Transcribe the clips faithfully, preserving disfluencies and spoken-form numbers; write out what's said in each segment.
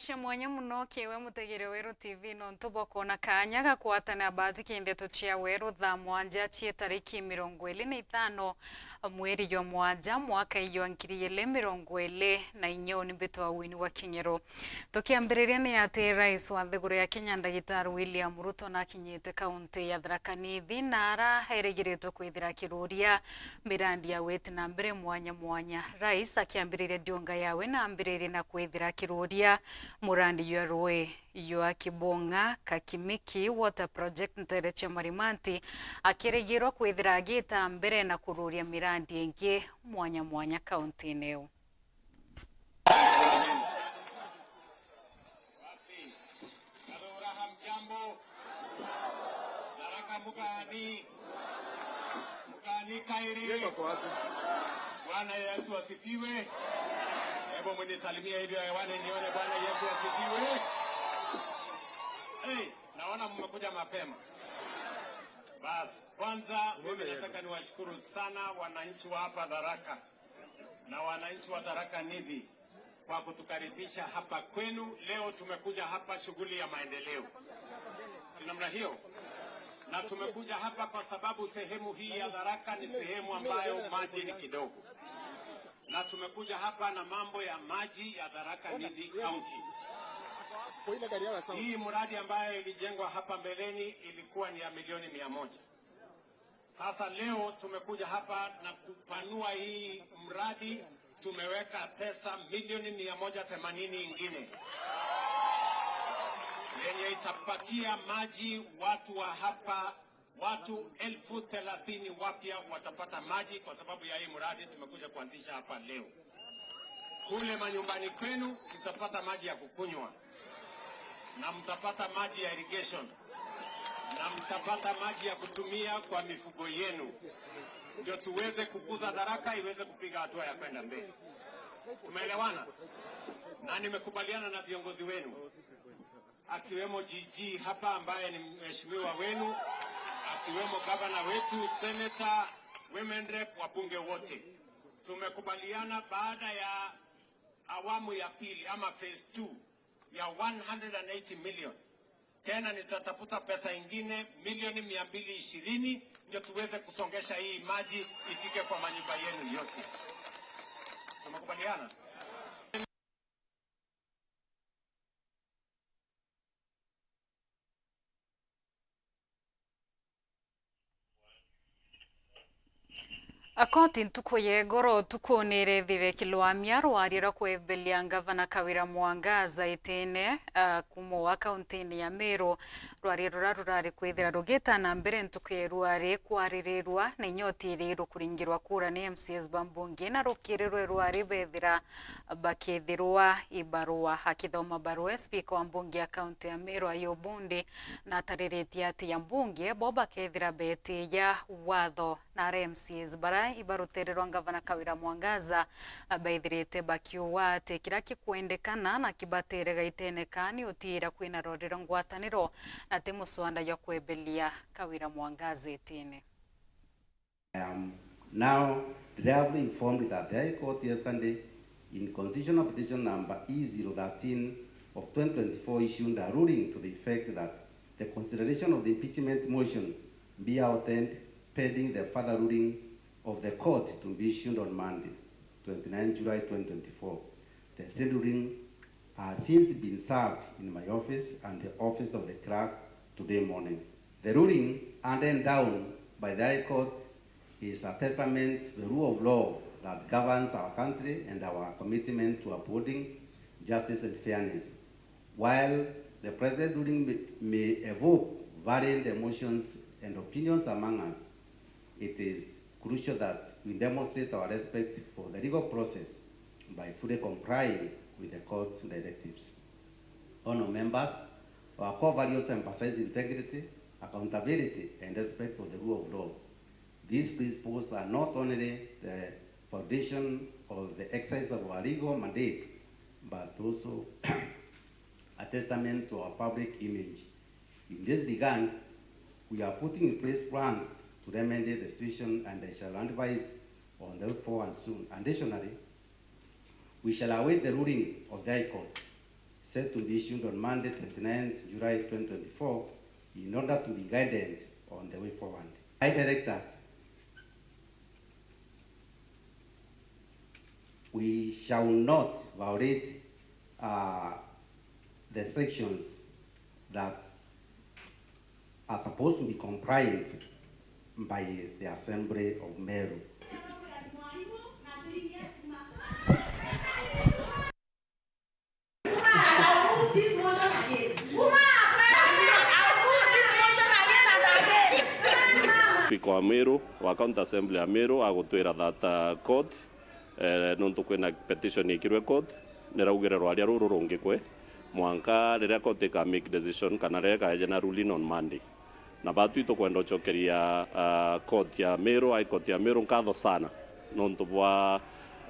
Cia mwanya muno kiwe mutegere Weru T V nontu bwa kwona kaanya ga kwatana baji ki ndeto cia Weru thaa mwanja cie tariki mirongo iri na itano mweri jwa mwanja mwaka ijwa nkiri ijiri mirongo iri na inya. Uni mbitwa Wini wa King'ero. Tukiambiriria ni ati Rais wa nthiguru ya Kenya Ndagitari William Ruto nakinyite kaunti ya Tharaka Nithi na ara erigiritwe kwithira akiruria mirandi ya witi na mbere mwanya mwanya. Rais akiambiriria ndiunga yawe na ambiririe na kwithira akiruria murandi jwa rui jwa Kibong'a Kakimiki Water Project ntere cia Marimanti, akirigirwa kwithira agita mbere na kururia mirandi ingi mwanya mwanya kauntine iu. Basi, Karura, hamjambo? Tharaka mugani? Mugani kairi? Bwana Yesu asifiwe. Hebu mnisalimie hivyo hewani nione. Bwana Yesu asifiwe. Hey, naona mmekuja mapema. Basi, kwanza mimi nataka niwashukuru sana wananchi wa hapa Tharaka na wananchi wa Tharaka Nithi kwa kutukaribisha hapa kwenu. Leo tumekuja hapa shughuli ya maendeleo, si namna hiyo? Na tumekuja hapa kwa sababu sehemu hii ya Tharaka ni sehemu ambayo maji ni kidogo, na tumekuja hapa na mambo ya maji ya Tharaka Nithi County. Hii mradi ambayo ilijengwa hapa mbeleni ilikuwa ni ya milioni mia moja. Sasa leo tumekuja hapa na kupanua hii mradi, tumeweka pesa milioni mia moja themanini ingine yenye itapatia maji watu wa hapa, watu elfu thelathini wapya watapata maji kwa sababu ya hii mradi tumekuja kuanzisha hapa leo. Kule manyumbani kwenu mtapata maji ya kukunywa, na mtapata maji ya irrigation, na mtapata maji ya kutumia kwa mifugo yenu, ndio tuweze kukuza Tharaka iweze kupiga hatua ya kwenda mbele. Tumeelewana? Na nimekubaliana na viongozi wenu, akiwemo G G hapa ambaye ni mheshimiwa wenu, akiwemo gavana wetu, senator, women rep, wabunge wote. Tumekubaliana baada ya awamu ya pili ama phase two ya one hundred and eighty million, tena nitatafuta pesa ingine milioni mia mbili ishirini ndio tuweze kusongesha hii maji ifike kwa manyumba yenu yote. Tumekubaliana? Akoti ntuku ya igoro utuku ni irethire kilwamia rwaria rwa kwebelia ngavana Kawira Mwangaza itine, ah, kuma wa kauntini ya Meru. Rwaria rura rurari kwithira rugita na mbere ntuku ya irwari kwaririrwa na inya utiri rukuringirwa kura ni M C As ba mbunge na rukirirwe rwari bethira bakithirwa ibarua. Akithoma barua, spika wa mbunge ya kaunti ya Meru Ayub Bundi na atariritie ati ya mbunge bo bakethira betiya watho na aria M C As bara ibaruterirwa ngavana Kawira Mwangaza baithirite bakiuga ati kira kikwendekana na kibatere gaitene ka ni utiira kwina rorera ngwataniro na ti muswanda jwa kwebelia Kawira Mwangaza itine. I am now gravely informed that the High Court yesterday, in Constitutional Petition number E zero thirteen of twenty twenty-four, issued a ruling to the effect that the consideration of the impeachment motion be held pending the further ruling of the court to be issued on Monday, twenty-nine July twenty twenty-four. The said ruling has since been served in my office and the office of the clerk today morning. The ruling handed down by the High Court is a testament to the rule of law that governs our country and our commitment to upholding justice and fairness. While the present ruling may, may evoke varying emotions and opinions among us, it is crucial that we demonstrate our respect for the legal process by fully complying with the court's directives. Honourable members, our core values emphasize integrity, accountability, and respect for the rule of law. These principles are not only the foundation of the exercise of our legal mandate, but also a testament to our public image. In this regard, we are putting in place plans to remedy the situation, and I shall advise on the way forward soon. Additionally, we shall await the ruling of the High Court. set to be issued on Monday, twenty-ninth July twenty twenty-four, in order to be guided on the way forward. I direct that we shall not violate, uh, the sections that are supposed to be complied by the Assembly of Meru. Speaker wa Meru, wa County Assembly ya Meru, agutwira that, uh, court, eh, nontu kwina petition ikirwe court, niraugire rwaria ruru rungikwe mwanka riria court ika make decision kana riria ikaeja na ruling on Monday. Na baatwi tukwenda ucokeria, ah, court ya Meru, High Court ya Meru nkatho sana nontu bwa,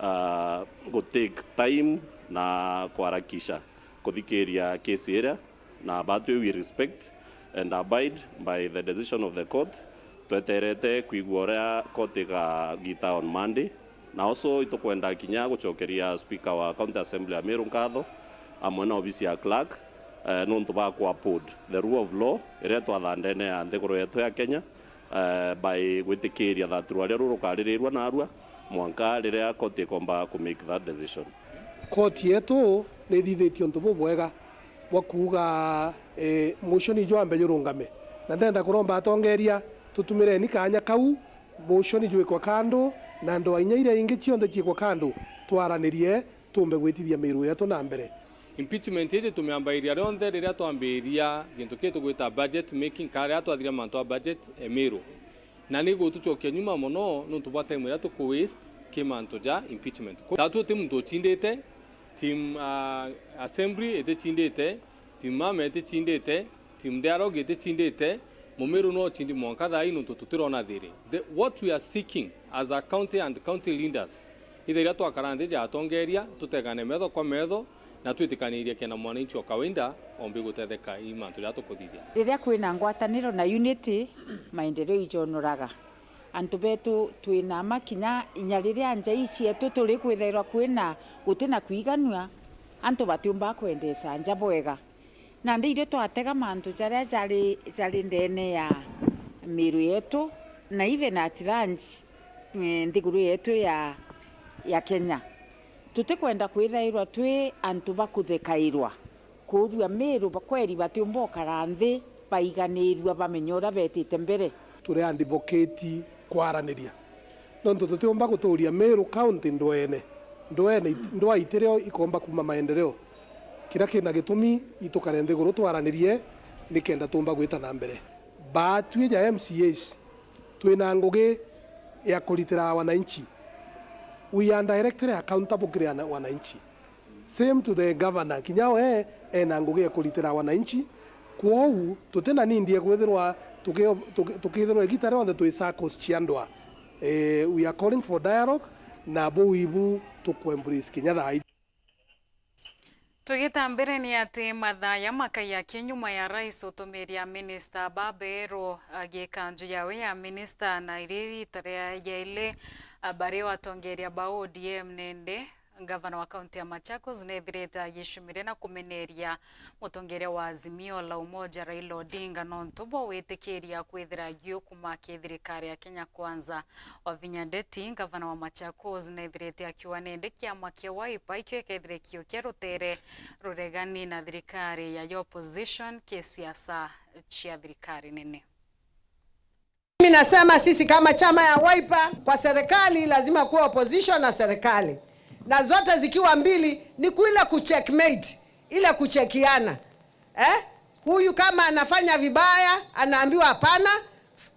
ah, gu take time na kwarakisha kuthikiria case iria, na baatwi we respect and abide by the decision of the court. Tweterete kwigua uria court ikagita on Monday. Na also itukwenda kinya gucokeria Speaker wa County Assembly ya Meru nkatho, amwe na obisi ya clerk, eh, nontu bwa ku uphold the rule of law iria twathaa ndene ya nthiguru yetu ya Kenya, eh, by gwitikiria that rwaria ruru rukaririrua narua mwanka riria court ikomba ku make that decision. Court yetu ni ithithitie untu bubwega bwa kuuga, eh, motion ijwambe jurungame, na ndenda kuromba atongeria, tutumireni kaanya kau, motion ijwikwe kando, na ndwaa inya iria ingi cionthe ciikwe kando, twaranirie, tumbe gwitithia Meru yetu na mbere. Impeachment iji tumiambairia rionthe riria twambiria gintu kii tugwita budget making, kana riria twathiria mantu a budget e Meru. Na ni igutucokia nyuma mono nontu bwa time iria tuku waste ki mantu ja impeachment. Tatu ti muntu ucindite, team, ah, assembly iticindite, team mama iticindite, team dialogue iticindite, Mumiru no ucindi mwanka thaa ii nontu tutirona thiri. The, what we are seeking as a county and county leaders, ithe iria twakara nthi ja atongeria, tutegane metho kwa metho, na twitikanirie kena mwananchi wa kawaida ombi gutetheka i mantu jaria tukuthithia. Riria kwina ngwataniro na unity, maendeleo ijonoraga. Antu betu twina ma kinya inya riria nja ii cietu turi kwithairwa kwina gutina kwiganua, antu batiumba kwendeca nja bwega. Nandi irio twatega mantu jaria jari, jari ndene ya Meru yetu, na even at large, eh, nthiguru yetu ya, ya Kenya. Tutikwenda kwithairwa twi antu ba kuthekairwa, kuurua Meru ba-, kweri batiumba ukara nthi baiganirua bamenya uria betite mbere. Turi advocate kwaraniria, nontu tutiumba guturia Meru County ndweene, ndweene it-, ndwaa itirio ikomba kuuma maendeleo. Kiria kina gitumi itukare nthiguru twaranirie nikenda tumba gwita na mbere. Baatwi ja M C As twina ngugi ya kuritira wananchi. We are directly accountable kiri ana-, wananchi. Same to the governor, kinya we ena ngugi ya kuritira wananchi. Kwou tutina need ya kwithirwa tuki-, tuki-, tukithirwa igita rionthe twi circles cia ndwaa. Eh, we are calling for dialogue, na buu ibu tuku embrace kinya thaa iji. Tugita mbere ni ati mathaya makaiakia nyuma ya rais utumiria minista baberu agiika nju yawe ya minista, na iri rita ria yaili, a, bari o atongeria ba O D M nende. Ngavana wa kaunti ya Machakos nethirite agicumiria na kumeneria mutongeria wa Azimio la Umoja Raila Odinga nontu bwa gwitikiria kwithira agiukuma ki thirikari ya Kenya Kwanza. Wavinya Ndeti, ngavana wa Machakos, nethirite akiuga nende kiama kia Wiper ikio ikethire kio kia rutere ruregani na thirikari ya opposition ki siasa cia thirikari nene. Mimi nasema sisi kama chama ya Wiper, kwa serikali lazima kuwe opposition na serikali. Na zote zikiwa mbili ni kuile kucheckmate, ile kuchekiana. Eh? Huyu kama anafanya vibaya, anaambiwa hapana,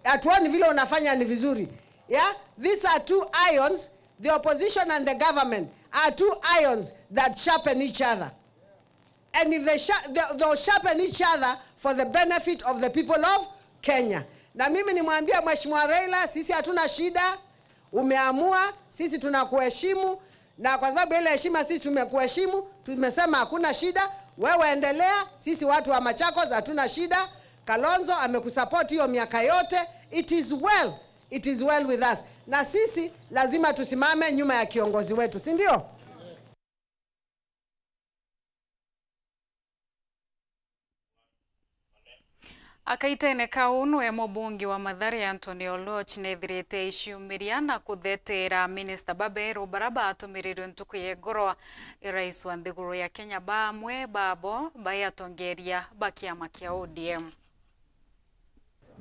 hatuoni vile unafanya ni vizuri. Yeah? These are two irons, the opposition and the government are two irons that sharpen each other. And if they sha-, they, they'll sharpen each other for the benefit of the people of Kenya. Na mimi nimwambie Mheshimiwa Raila, sisi hatuna shida, umeamua, sisi tunakuheshimu, na kwa sababu ile heshima sisi tumekuheshimu, tumesema hakuna shida, wewe endelea, sisi watu wa Machakos hatuna shida. Kalonzo amekusupport hiyo miaka yote, it is well, it is well with us. Na sisi lazima tusimame nyuma ya kiongozi wetu, si ndio? Akaitene kau, nwe mubunge wa Mathare Anthony Oluoch nethirite aiciumiria na kutheteera minista baberu bara baatumirirwe ntuku ya igoro i rais wa nthiguru ya Kenya ba amwe babo bai atongeria ba kiama kia O D M.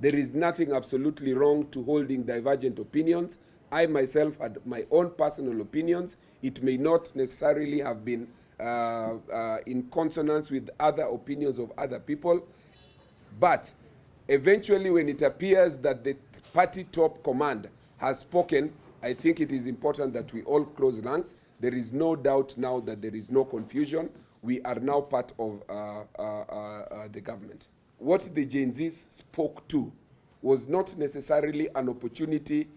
There is nothing absolutely wrong to holding divergent opinions. I myself had my own personal opinions. It may not necessarily have been, uh, uh, in consonance with other opinions of other people. But eventually, when it appears that the party top command has spoken, I think it is important that we all close ranks. There is no doubt now that there is no confusion. We are now part of, uh, uh, uh, uh, the government. What the Gen Zs spoke to was not necessarily an opportunity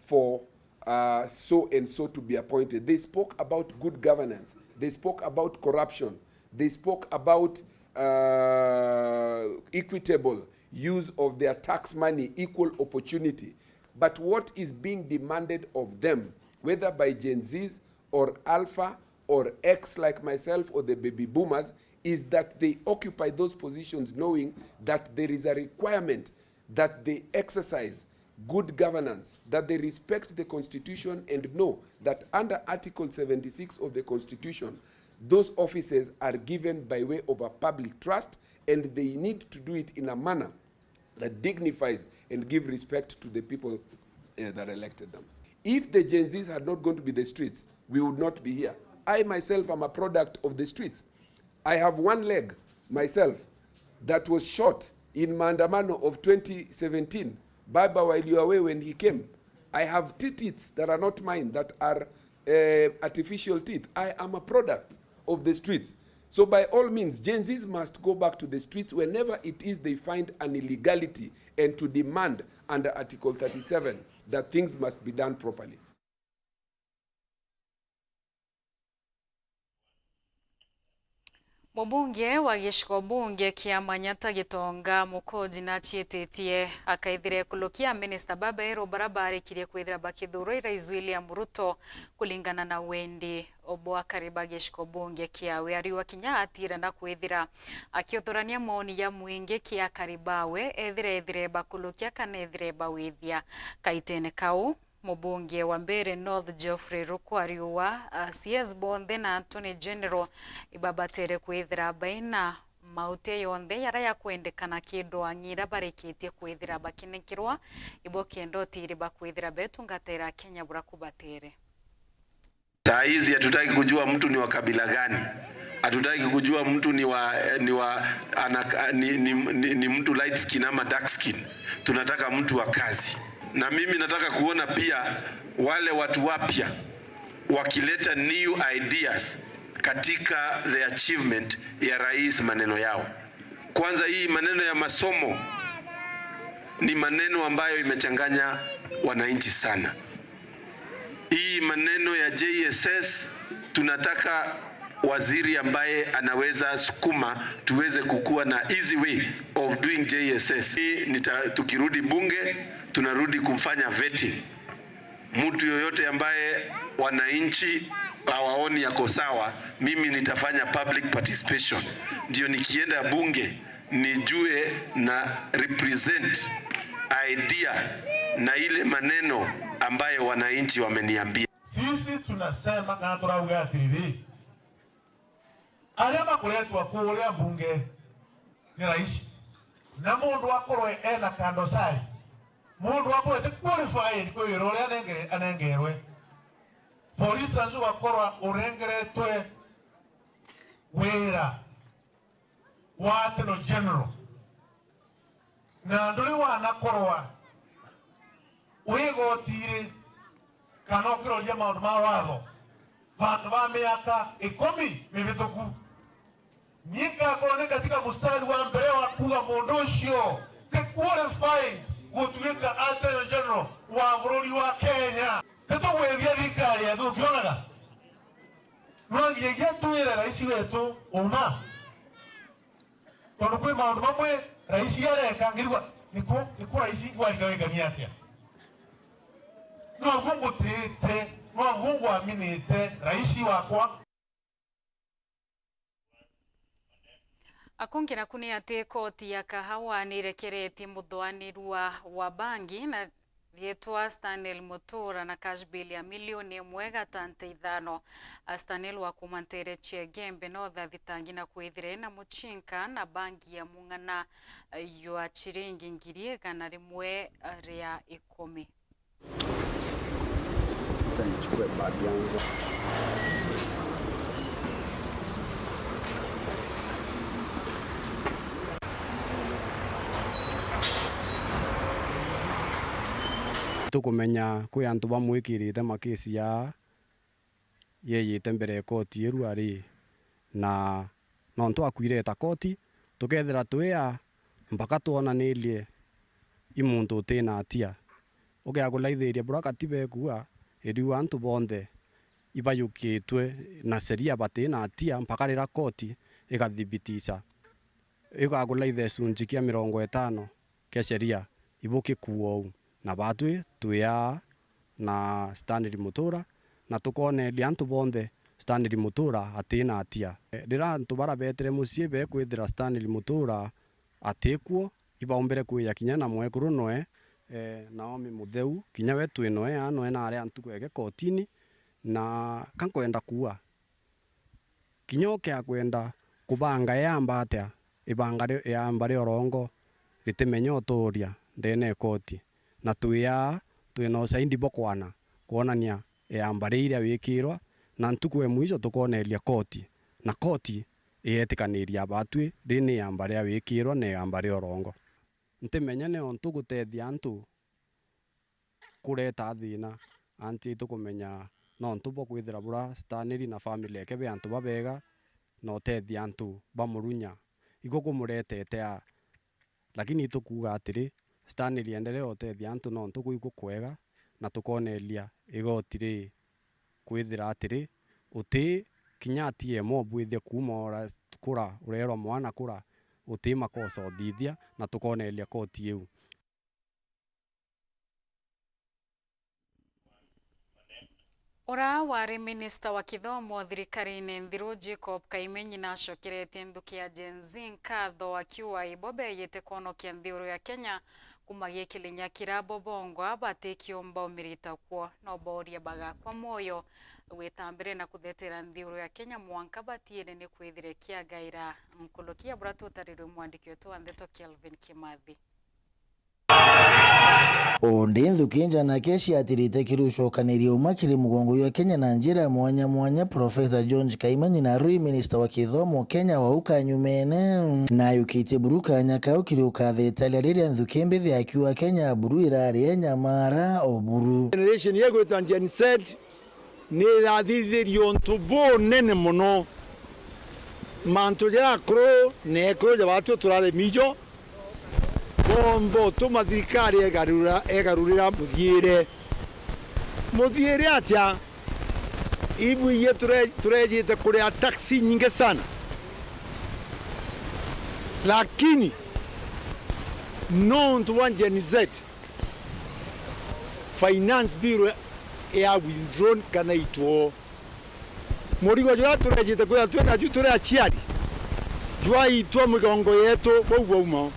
for, uh, so and so to be appointed. They spoke about good governance. They spoke about corruption. They spoke about, uh, equitable use of their tax money, equal opportunity. But what is being demanded of them, whether by Gen Zs or Alpha or X like myself or the baby boomers, is that they occupy those positions knowing that there is a requirement that they exercise good governance, that they respect the constitution and know that under Article seventy-six of the constitution, those offices are given by way of a public trust and they need to do it in a manner that dignifies and give respect to the people, eh, that elected them. If the Gen Zs had not gone to be the streets, we would not be here. I myself am a product of the streets. I have one leg myself that was shot in maandamano of twenty seventeen. Baba Wailiwa Way, when he came, I have teeth that are not mine, that are, eh, artificial teeth. I am a product of the streets. So by all means, Gen Zs must go back to the streets whenever it is they find an illegality and to demand under Article thirty-seven that things must be done properly. Mubunge wa gicigo bunge kia Manyata Gitonga Mukoji naciititie akaithire kulukia minista baberu bara barikirie kwithira bakithurwa i Rais William Ruto kulingana na wendi bwa akari ba gicigo bunge kiawe. Ariwa kinya atiira na kwithira akiuthurania maoni ja mwingi ki akari bawe, ethire ethire bakulukia kana ethire bawithia. Kaitene kau, mubunge wa Mbeere North Geoffrey Ruku ariuga, a, C S bonthe na Attorney General ibabatere kwithira baina mautia yonthe yara yakwendekana kidwang'i ira barikitie kwithira bakinenkerwa, ibo kenda utiri bakwithira betungatira Kenya bura kubatere. Saa hizi hatutaki kujua mtu ni wa kabila gani. Hatutaki kujua mtu ni wa, ni wa, ana, ni, ni, ni, ni mtu light skin ama dark skin. Tunataka mtu wa kazi. Na mimi nataka kuona pia wale watu wapya wakileta new ideas katika the achievement ya rais maneno yao. Kwanza, hii maneno ya masomo ni maneno ambayo imechanganya wananchi sana. Hii maneno ya J S S, tunataka waziri ambaye anaweza sukuma tuweze kukua na easy way of doing J S S. Hii nita-, tukirudi bunge, tunarudi kumfanya vetting. Mtu yoyote ambaye wananchi hawaoni yako sawa, mimi nitafanya public participation. Ndio nikienda bunge, nijue na represent idea na ile maneno ambayo wananchi wameniambia. Sisi tunasema na turauga atiriri, aria makoretwa kuria mbunge ni rais, na mundu akorwe ena kando sai, mundu akorwe ti qualified kwira uria anengere-, anengerwe. For instance, ugakorwa urengeretwe wira wa Attorney General, na nduri wanakorwa wi igoti-ri kana ukiroria maundu ma watho vantu va miaka ikumi mivituku, nie ngakorwo ni katika mustari wa mbere wa kuuga mundu ucio ti qualified gutuika Attorney General wa bururi wa Kenya. Titugwithia thirikari yetu, ukionaga? No nginyagia twire rais wetu uma. Tondu kwi maundu mamwe rais areka, ngirigwa, niku, niku rais ngwariga wikania atia? Noguo ngutite, noguo ngwaminite rais wakwa. Akungi naku ni ati koti ya Kahawa ni irekeretie muthoanirua wa bangi na riitwa Stanley Mutura na cash bail ya milioni imwe gatante ithano. Stanley wa kuuma nteere cia Igembe North athitangi na kwithira ena mucinka na bangi ya mung'ana jwa ciringi ngiri igana rimwe ria ikumi. Acha nichukue bag yangu. Tukumenya kwi antu bamwikirite makesi yaa yeyite mbere ya koti iru ari, na nontu akwireta koti, tukethira twi aa mpaka twonanirie i muntu uti na atia. Ukea kulaithiria bura katiba ikuuga, iriu antu bonthe ibayukitwe na sheria bati na atia mpaka riria koti igathibitisha. Igakulaitha gicunji kia mirongo itano kia sheria ibukikua uu. Na baatwi twi aa na Stanley Mutura, na tukoneria antu bonthe Stanley Mutura ati na atia. Riria antu bara beetire mucii bekwithira Stanley Mutura atikuo, ibaumbire kwija kinya na mwekuru noe, eh, Naomi Mutheu, kinya we twi noe aa, noe naari antu kwege kotini, na ka nkwenda kuuga, kinya ukea kwenda kubanga yamba atia, ibanga ri-, yamba ria urongo ritimenya utuuria ndene ya koti, na twi aa twi na ushaindi bwa kwana kwonania yamba ria iria wikirwa, na ntuku ya mwicho tukoneria koti, na koti iyetikaniria batwi ri ni yamba ria wikirwa na yamba ria urongo. Ntimenya ni untu gutethia antu kureta thina, anti tukumenya nontu bwa kwithira bura Stanley na family yake be antu babega na utethia antu ba Murunya. Iku kumuretete aa, lakini itukuuga atiri, Stanley enderea utethia antu nontu kwi gukwega, na tukoneria igoti ri kwithira atiri, uti kinya T M O bwithia kuuma ora kura, urerwa mwana kura, uti makosa uthithia, na tukoneria koti iu. Ura wari minista wa kithomo thirikarine nthiru, Jacob Kaimenyi, nacokeretie nthuki ya Gen Z nkatho, akiuga ibo beeyite kwonokia nthiguru ya Kenya kuuma gikirinya kiria bo bongwa batikiumba umirita kuo. No booria bagakwa mwoyo gwita mbere na kuthetera nthiguru ya Kenya mwanka batiire ni kwithire kiagaira. Nkuruki ya bura tutarirwe mwandiki wetu wa ndeto Kelvin Kimathi. O ndi nthuki njanake ciatirite kiri ucokaniria uma kiri mugongo jwa Kenya na njira ya mwanya mwanya, Professor George Kaimenyi na rui minista wa kithomo Kenya wa u kanyumene, nayukitie buru kanya kau kiri ukathetaria riria nthuki mbithi akiuga Kenya buru irari e nyamara o buru. Generation yegwitwa Gen Z ni irathithirie untu bunene mono. Mantu jaria akuru na ekuru ja baatwi turari mijo, boomba utuma thirikari egarura, egarurira muthiire. Muthiire atia? Ibwiji ture-, turejite kuria tax nyingi sana. Lakini nontu bwa Gen Z, Finance Bill ya withdrawn kana itwo. Murigo juria turejite kwithirwa twi naju turi aciari, jwaitwa migongo yetu bau bwauma.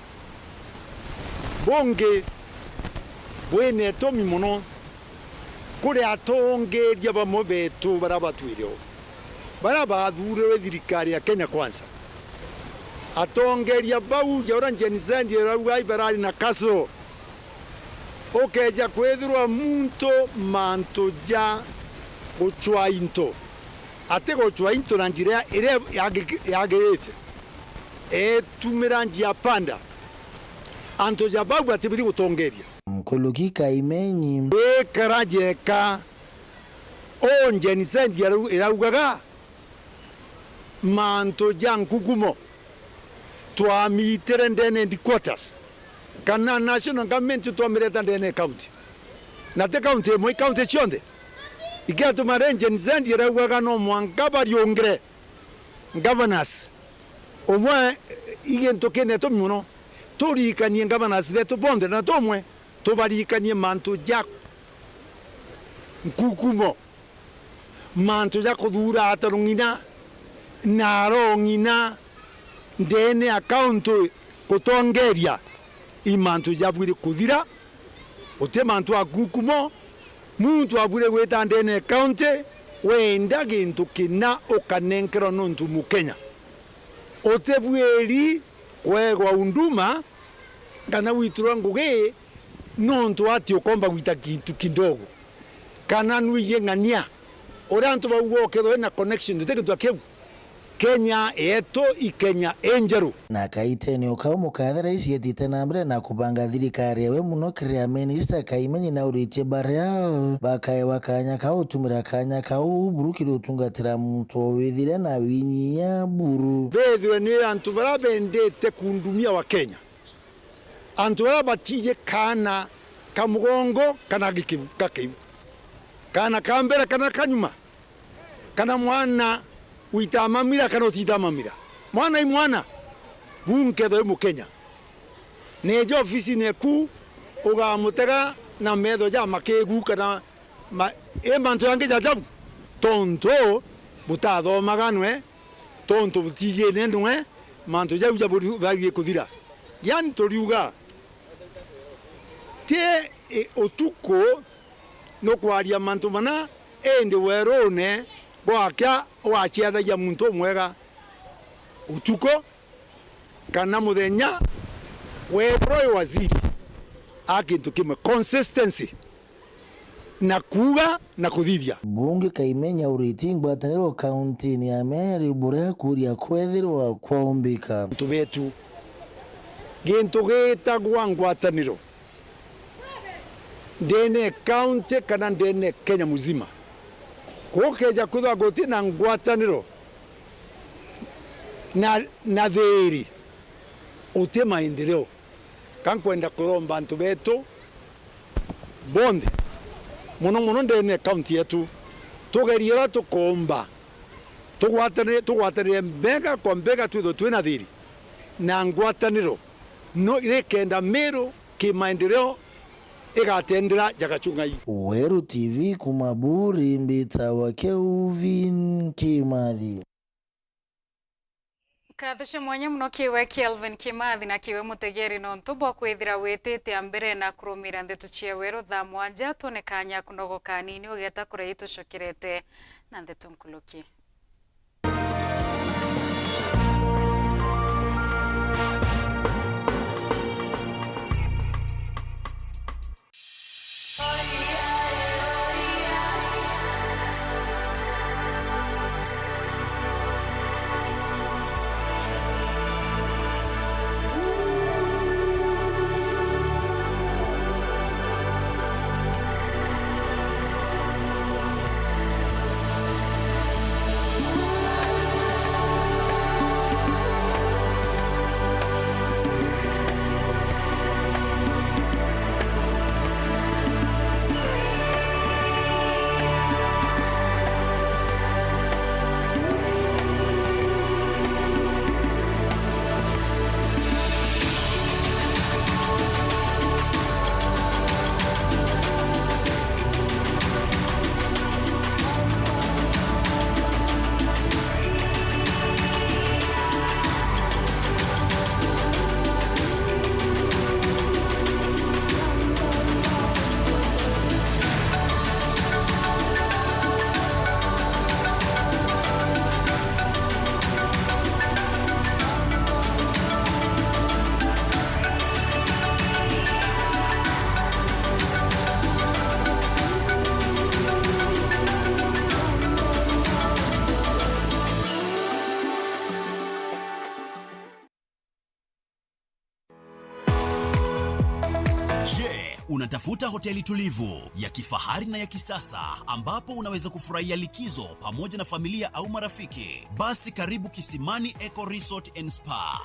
Bungi, bwina itumi mono kuri atongeria bamwe betu baria batwire o, baria bathurirwe thirikari ya Kenya Kwanza. Atongeria bau ja uria Gen Z irauga ibarari na castle. Ukeeja kwithirwa muntu mantu ja gucwa into, ati gucwa into na njira iria yagi-, yagirite, eetumira njia panda, antu ja bau batibiri gutongeria. Nkuruki Kaimenyi. Ikara jeka, o Gen Z irau-, iraugaga, mantu ja nkukumo twamitire ndene headquarters, kana national government twamireta ndene county, na ti county imwe, i county cionthe. Ikiatuma ri Gen Z iraugaga no mwanka bariungire governors. Umwe i gintu kina itumi mono, turirikanie governors betu bonthe na tumwe tubaririkanie mantu ja nkukumo. Mantu ja kuthuura atarung'ina na arong'ina, Ndene ya county gutongeria i mantu jabwiri kuthira, uti mantu akukumo. Muntu abwire gwita ndene ya county wenda gintu kina ukanenkerwa nontu Mukenya. Utibwiri kwegwa huduma kana witurwa ngugi nontu ati ukomba gwita gintu kidogo. Kana nwiji ng'ania uria antu bauga ukethwa wina connection uti gintu kiu. Kenya yetu i Kenya injeru. Na kaitenio kau mukathe rais etite na mbere na kubanga thirikari yawe muno kiria minista Kaimenyi na uritie baria bakaewa kanya kau utumira kanya kau buru kiri utungatira muntu o withire na winyia buru. Bethwe ni antu baria bendete kundumia wa Kenya. Antu baria batiji kaana ka mugongo kana giki-, gakiu. Kaana ka mbere kana ka nyuma. Kana mwana witaa mamira kana utitaa mamira. Mwana i mwana. Bu nkethwa wi Mukenya. Neeja ofisine eku ugamutega na metho ja makigu kana ma-, i mantu jangi ja jau. Tontu butathomaga nwe, tontu butijine nwe, mantu jau jaburi-, jabairie kuthira. Yani turiuga, ti i utuku nukwaria mantu mana, indi werune gwakia ugaciathagia muntu umwega utuku kana muthenya. Wethirwa wi waziri, a kintu kimwe, consistency na kuuga na kuthithia. Bunge Kaimenya uriti ngwataniro kauntini ya Meru buria kuria kwethirwa kwaumbika. Antu betu, gintu gitagwa ngwataniro ndene county kana ndene Kenya muzima. Gukeja kwithwa guti na ngwataniro na, na thiri, uti maendeleo. Ka nkwenda kuromba antu betu bonthe, mono mono ndene county yetu, tugerie uria tukomba, tugwatane-, tugwatanire mbega kwa mbega, twithwe twina thiri na ngwataniro, no, nikenda Meru kimaendeleo igatendera jagachungai. Weru T V kuma Buri, mbitawa Kelvin Kimathi. Nkatho cia mwanya mono kiwe Kelvin Kimathi na kiwe mutegeri nontu bwa kwithira witite a mbere na kurumira ndeto cia weru thaa mwanja. Twone kanya kunogoka kanini ugeta kuria itucokerete na ndeto nkuluki. Je, unatafuta hoteli tulivu, ya kifahari na ya kisasa ambapo unaweza kufurahia likizo pamoja na familia au marafiki? Basi karibu Kisimani Eco Resort and Spa.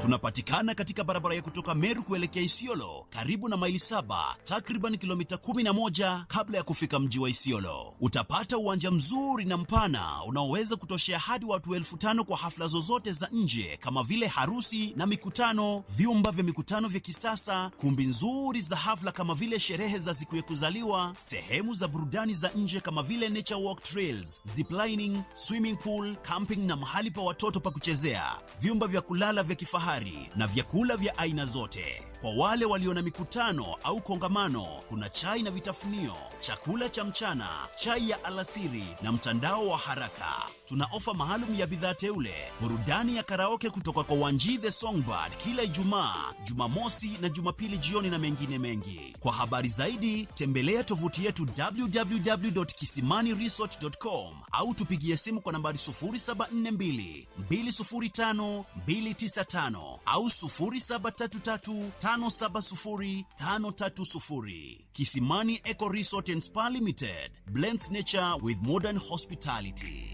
Tunapatikana katika barabara ya kutoka Meru kuelekea Isiolo, karibu na Maili Saba, takriban kilomita kumi na moja kabla ya kufika mji wa Isiolo. Utapata uwanja mzuri na mpana unaoweza kutoshea hadi watu elfu tano kwa hafla zozote za nje kama vile harusi na mikutano, vyumba vya mikutano vya kisasa, kumbi nzuri za hafla kama vile sherehe za siku ya kuzaliwa, sehemu za burudani za nje kama vile nature walk trails, ziplining, swimming pool, camping na mahali pa watoto pa kuchezea, vyumba vya kulala vya kifahari na vyakula vya aina zote. Kwa wale walio na mikutano au kongamano, kuna chai na vitafunio, chakula cha mchana, chai ya alasiri na mtandao wa haraka. Tuna ofa maalum ya bidhaa teule, burudani ya karaoke kutoka kwa Wanji the Songbird kila Ijumaa, Jumamosi na Jumapili jioni na mengine mengi. Kwa habari zaidi, tembelea tovuti yetu w w w dot kisimani resort dot com au tupigie simu kwa nambari sufuri saba nne mbili, mbili sufuri tano, mbili tisa tano au sufuri saba tatu tatu, tano saba sufuri, tano tatu sufuri. Kisimani Eco Resort and Spa Limited blends nature with modern hospitality.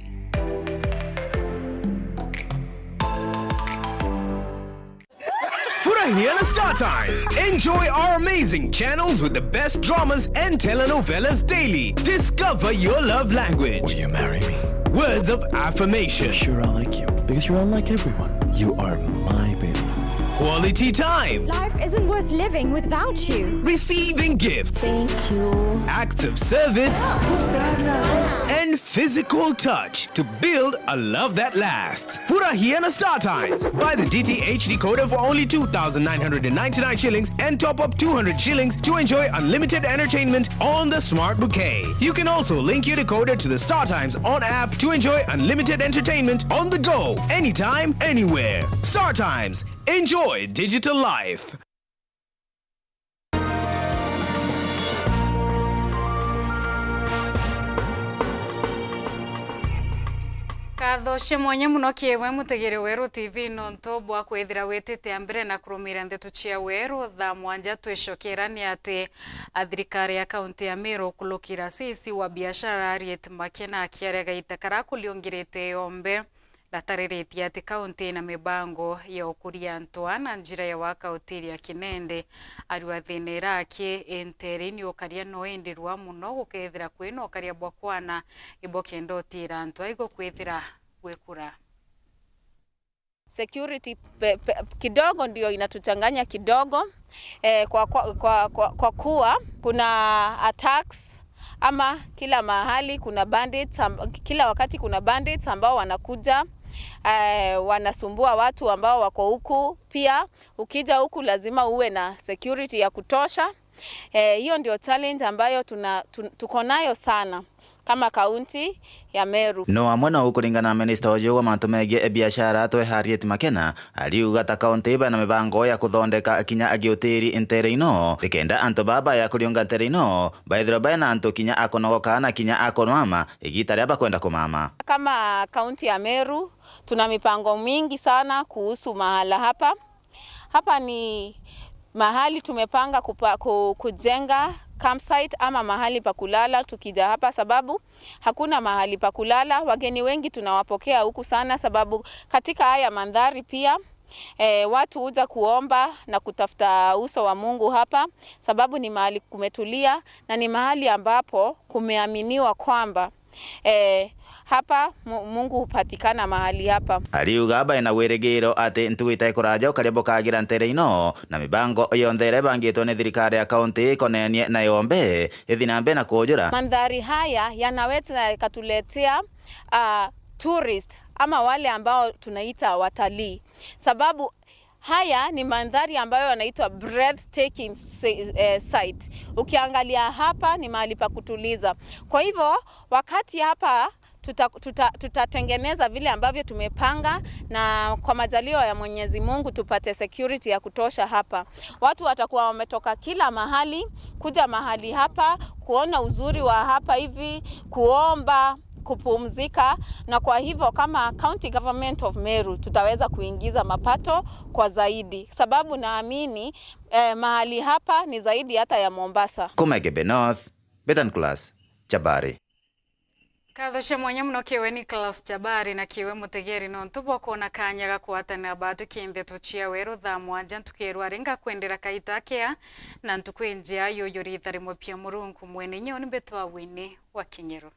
Furahia na Star Times. Enjoy our amazing channels with the best dramas and telenovelas daily. Discover your love language. Will you marry me? Words of affirmation. Sure, I like you. Because you're unlike everyone. You are my baby. Quality time. Life isn't worth living without you. Receiving gifts. Thank you. Acts of service. And physical touch to build a love that lasts. Furahia na Star Times. Buy the D T H decoder for only two thousand nine hundred and ninety-nine shillings and top up two hundred shillings to enjoy unlimited entertainment on the Smart Bouquet. You can also link your decoder to the Star Times On app to enjoy unlimited entertainment on the go, anytime, anywhere. Star Times. Enjoy digital life. Nkatho cia mwanya mono kiri we mutegeri Weru T V nontu bwa kwithira witite a mbere na kurumira ndeto cia Weru. Thaa mwanja twicokera ni ati a thirikari ya kaunti ya Meru kulukira C E C wa biashara Harriet Makena akiaria gaita kara kuliungirite yombe. Ndatariritie ati kaunti ina mibango ya ukuria antu aa na njira ya waka hoteli ya Kinende. Ariuga thina ira aki i ntereini ukaria no indi rua mono gukethira kwina ukaria bwa kwana ibokenda utiira antu aigo kwithira gwikura. Security pe, pe, kidogo ndio inatuchanganya kidogo eh, kwa, kwa, kwa, kwa, kwa kuwa kuna attacks ama kila mahali kuna bandits, kila wakati kuna bandits ambao wanakuja eh, wanasumbua watu ambao wako huku. Pia ukija huku lazima uwe na security ya kutosha. Eh, hiyo ndio challenge ambayo tuna, tu, tuko nayo sana kama kaunti ya Meru. No amwe no kuringana na minista uju wa mantu megii biashara twe Harriet Makena, ariuga ta kaunti bana mibango ya kuthondeka kinya agiutiri ntere ino, nikenda antu baba ya kuriunga ntere ino baithirwa bena antu kinya akunogoka na kinya akunwama igita ria bakwenda kumama. Kama kaunti ya Meru tuna mipango mingi sana kuhusu mahala hapa. Hapa ni mahali tumepanga kupa, ku, kujenga campsite ama mahali pa kulala tukija hapa, sababu hakuna mahali pa kulala. Wageni wengi tunawapokea huku sana, sababu katika haya mandhari pia eh, watu huja kuomba na kutafuta uso wa Mungu hapa, sababu ni mahali kumetulia na ni mahali ambapo kumeaminiwa kwamba eh, hapa Mungu hupatikana mahali hapa. Ariuga baina wirigiro ati ntugu itekuraja ukaria bukagira ntere ino na mibango yonthe iria ibangitwe ni thirikari ya kaunti ikonenie na yombe ithi na mbere na kujura. Mandhari haya yanaweza yakatuletea uh, tourist ama wale ambao tunaita watalii, sababu haya ni mandhari ambayo yanaitwa breathtaking si- eh, sight. Ukiangalia hapa ni mahali pa kutuliza. Kwa hivyo wakati hapa tuta, tuta, tutatengeneza vile ambavyo tumepanga, na kwa majaliwa ya Mwenyezi Mungu tupate security ya kutosha hapa. Watu watakuwa wametoka kila mahali kuja mahali hapa kuona uzuri wa hapa hivi, kuomba, kupumzika, na kwa hivyo kama County Government of Meru tutaweza kuingiza mapato kwa zaidi, sababu naamini eh, mahali hapa ni zaidi hata ya Mombasa. Kuma Igembe North, Betan Class, Chabari. Nkatho cia mwanya mono kiwe Nicholas Jabari na kiwe mutegeri nontu bwa kwona kanya ga kwatanira baatu ki ndeto cia weru thaa mwanja ntuku ya rwari. Ngakwendera kaita kea na ntuku injea. Yuyu ritha rimwe pia Murungu mwene inya uni mbitwa Winnie wa Kinyero.